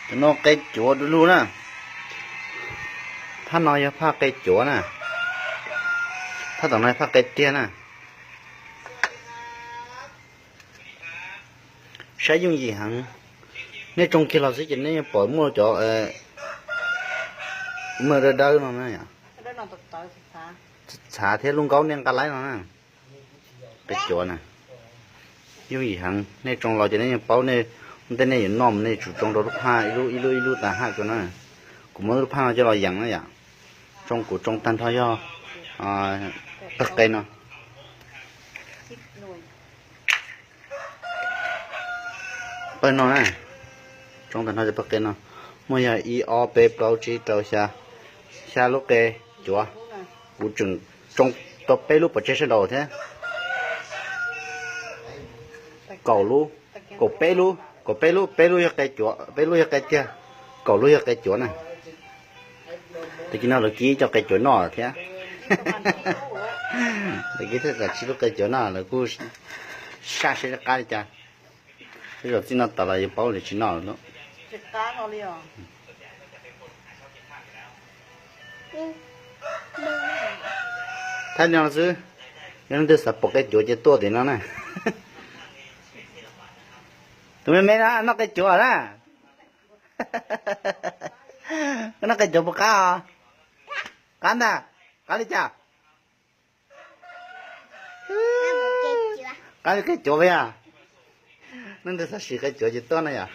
Cov no qe cuav du lug na. Phaj no yog phaj qe cuav na. Phaj tom no phaj qe tiag na. Saib yooj yim heev. Nej tsoo kiag los xwb ces nej pom muaj cov maj dawb dawb no na. Txhav thiab lub nkaub nej nqa laib no na. Qe cuav na, yooj yim heev, nej tsoo los ces nej yeej paub. Nej ua ntej nej yuav noj mus nej tsum tsoo rau lub phaj ib lub ib lub ib lub tas haj ko na. Kuv muab lub phaj no coj los yees na yom. Tsoo kuv tsoo tag nrho yog pawg qe no. Pawg no na, tsoo tag nrho cov pawg qe no, muaj yog ib ob peb plaub tsib rau xya, xya lub qe cuav. Kuv tseem tsoo tau peb lub pov tseg sawv daws thiab. Kaum lub, kaum peb lub, kaum peb lub, peb lub yog qe cuav, peb lub yog qe tiag, kaum lub yog qe cuav na. Tag kis no lawv kib cov qe cuav noj thiab. Lawv kib thiaj tsib lub qe cuav noj, lawv kuj saj seb qab li cas. Tej zaum txij no tas los yuav paub lawv tsis noj lawm. Thaij li no xwb, yog leej twg xav pom qe cuav ces tuaj tim no na. Tus me me no noj qe cuav na. Koj noj qe cuav puas qab os? Qab ntag. Qab li cas? Qab li qe cuav puas yog? Leej twg xav sim qe cuav ces tuaj na yom.